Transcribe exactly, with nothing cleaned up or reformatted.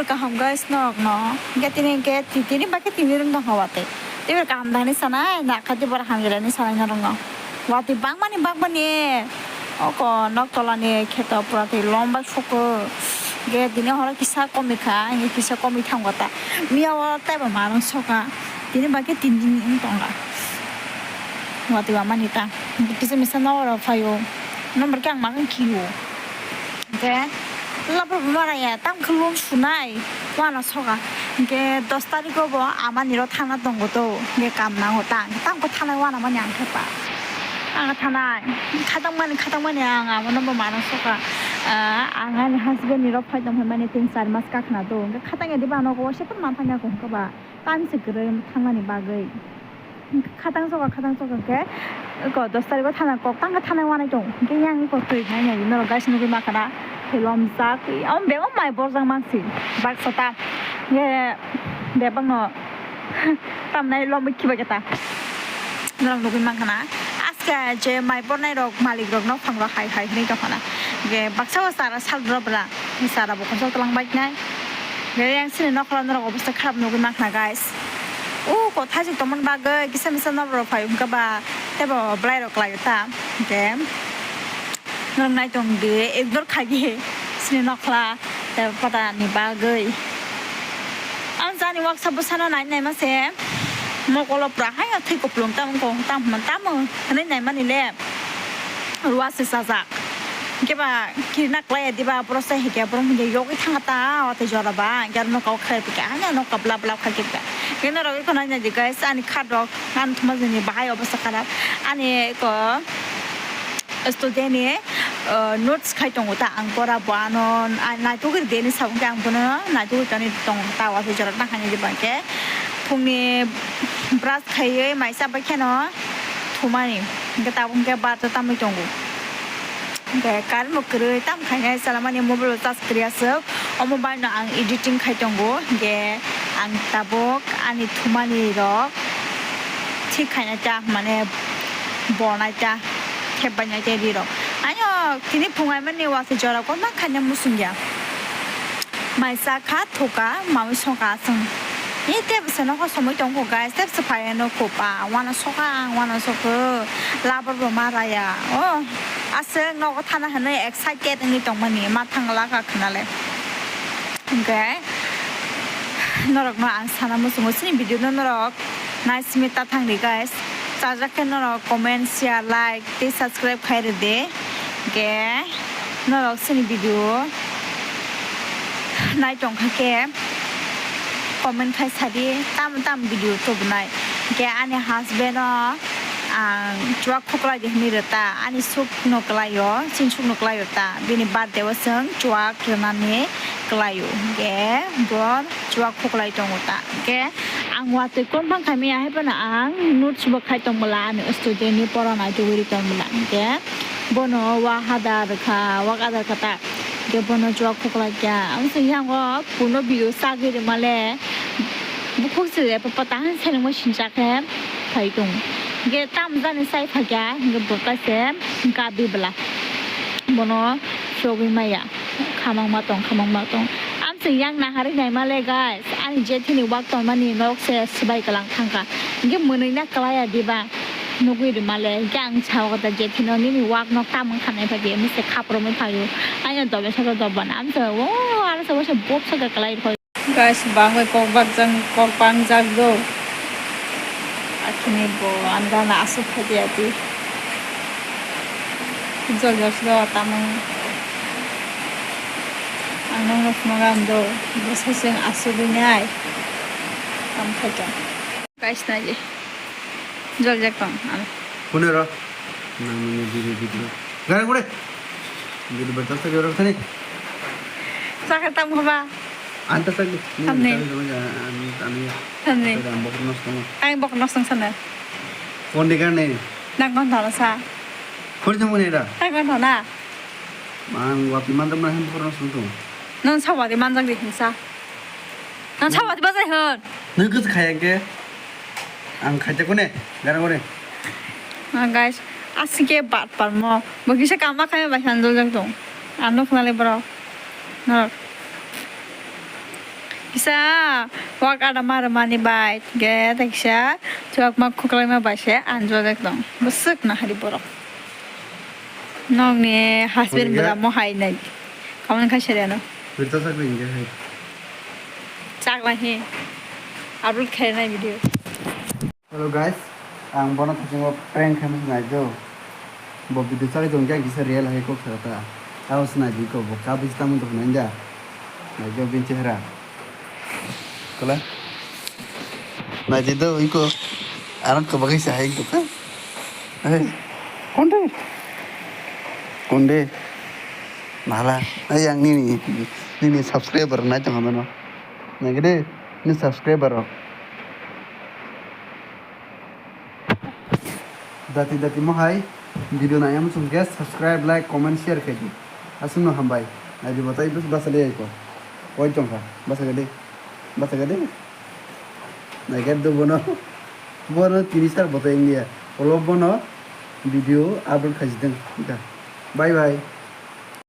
Kaham guys, norok no. Hingke tini hingke ti-, tini bakhe tini rwng tong kha watwi. Tei kaham dani sanai, nakha tei bora hamjani sanai norok no. Watwi bangmani bangmani. Oko nok tolani kheto pura tei lom bai soko. Hingke tini horo kisa komikha, hingke kisa komik thango ta. Miya o taibo manung soka. Tini bakhe tin din wng tongkha. Watwi bangmani ta. Kisa misa nokora phaio. Number khe ang ma wng khio. Hingke labo mara ya, tam khe lom sunai, uana soka. Hingke dos tariko bo amani ro thangna tongo to, hingke kam nango ta, tam khe thanai uana mani ang khe pa. Ang thanai, khatang mani, khatang mani ang amo no bo mano soka. Ah, ang ani husband ni ro phai tong phai mani tin char mas kakhna to, hingke khatang ya diba nogo, se to man thang ya kong khe ba, time se kwrwi thangnani bagwi. Khatang soka, khatang soka khe, eko dos tariko thana kok tang khe thanai wanai tong. Hingke yang eko twi nai nai norok guys nugwi mankha na. Helom jak, om bego mai borjak mansi. Baksa ta. Ye bebak no tamnai lomwi khiba khe ta. Norok nugwi mankha na. Aske je mai bornai rok malik rok no phang rok hai hai hinwi tongkha na. Ge baksa o sara sal rok bwla. Sara bo konsol tlang bai nai. Ge yang sini nokla norok obosta kharap nugwi mankha na guys. O kotha se tongmani bagwi kisa misa nokla rok phai hwnkhe ba teibo bwlai rok khlai ta hwnkhe norok nai tong di ignore khai di sini nokla tei pata ni bagwi. Ang jani waksa bwsano nai nai ma se mokolo pura hai thwi kupulung tamo kong tamo tamo hinwi nai mani le. Rua se sajak. Hingke ba kirna klai ya diba, borok se hingke borok hingke yogwi thangkha ta, o tei jora ba, hingke aro nokha o khlai pika, hanya nokha bla bla kha kipka. Hingke norok eko nai nai di guys, ani khat rok, ani thuma jani bahai obosta kharap. Ani eko student ni, o, notes khai tongo ta, ang pora bo ano, a, naitugwi ride hinwi sabo hingke ang bono naitugwi tongwi tong ta, o tei jora nang kha nai diba hingke phungni brush khaiwi mai chabai kheno. Thumani, hingke tabuk hingke bar ta tamwi tongo. Hingke current bo kwrwi, tamo khainai chwla mani mobile o charge kwrwi aswk. O mobile no ang editing khai tongo, hingke ang tabuk ani thumani rok thik khainai ta, mane bonai ta, thep bainai ta ri rok. Aino tini phungai mani watwi jora kokma khaina muchungya. Mai cha kha, thuka, mawi songkha aswng. Ni tebwse nokho somoi tongkho guys, tebwse phaiya nokho pa, uanw sokha ang, uanw sokho, labar bo ma raya. O, aswk nogo thana hinwi excited wngwi tongmani, ma thang laka khwnale. Hwnkhe norokno ang sana muchungo, chini video no norok naisimi ta thangdi guys. Chajak khe norok comment, share, like tei subscribe khai rwdi. Hwnkhe norok chini video nai tongkha khe comment khai sadi, tamo tamo video tubunai. Hwnkhe ani husband no ang chuak khuklai di hinwi rwta, ani suk no kwlaio, chini suk no kwlaio ta, bini birthday o chwng chuak rwnani kwlaio. Hwnkhe bo chuak khuklai tongo ta. Hwnkhe ang watwi confirm khaimaya, hai phano ang notes bo khai tongmwla, ani student ni pora naitugwi ri tongmwla. Hwnkhe bono wa hada rwkha, wak ada rwkha ta. Hwnkhe bono chuak khuklai kha. Ang se yango kuno biyo sagwi rwmale. Bukhuk se papa ta han selengma sincha khe phai tong. Hwnkhe tam jani sai phai kha, hwnkhe bo kaise gabi bwla. Bono sogwi maya. Khamangma tong, khamangma tong. Amswk yang naharwi naima le, guys. Ani jethini wak tongmani norok se swbai kwlang thangkha. Hwnkhe mwnwi na kwlaiya diba? Nugwi rwma le. Hwnkhe ang sao khe ta jethino nini wak no kamwng khanai phai di, mese khapromwi phaio. Aino dobe saka dobana. Amswk o, aro se waisa bob saka kwlai rw. Guys, bangwi kok bakjak, kok bangjak do. Akhini bo andana aswk khaidi ati. Jol jol silo tamung. Ang nokno phunukha do. Bwsai chwng aswk wngnai. Tamo khaito. Guys, naidi. Joljak tong, ano. Phone ro. Nang nini video, video. Gara gure. Video bertal sa jorok thani. Sakha tam haba. Anta sa. Tamni. Ani, ani. Tamni. Ang bok nos tong. Ang bok nos tong sana. Phone de gar nei. Nang kon thana sa. Phone thang ne ra. Ang kon thana. Mang wati mandam na hem bok nos tong. Non sa wati manjak di hinsa. Nang sawati bajai hwn. Nung kis khaya ke? Ang khaite kone, gara gore. Ah, guys, asike bat parmo. Bo kisa kama kaya bai sanjol jang tong. Ano khna le bro. Norok. Kisa wak ada mara mani bai ge ta kisa chuak mak khuklai ma bai se anjo dek dong. Bwswk na hari borok. Nong ni husband Hwnwi ge? Bwla mo hai nai. Kamu kha sere no. Birta sak ring ge hai. Chak lai he. Upload khe nai video. Hello guys, ang bono thasingo prank khaima se nai do. Bo video chali tong khe kisa real hai kok sara ta. Aro se nai di ko bo ka bisi tamo dok nai da. Nai do bin chehra. Kola. Nai di do iko. Aran ko bagai sa hai ko ka. Hey. Konde. Konde. Nala. Hey, ang nini, nini subscriber nai tong hamano. Nai gede, ni subscriber rok. Dati dati mohai video nai am sung guys, subscribe, like, comment, share khe di. Aswk no hambai. Nai di batai bus basa le ko. Oi jong kha. Basa gede. Basa gede. Nai gede bono. Bono tini sar batai India. Olo bono video upload khaji deng. Bye bye.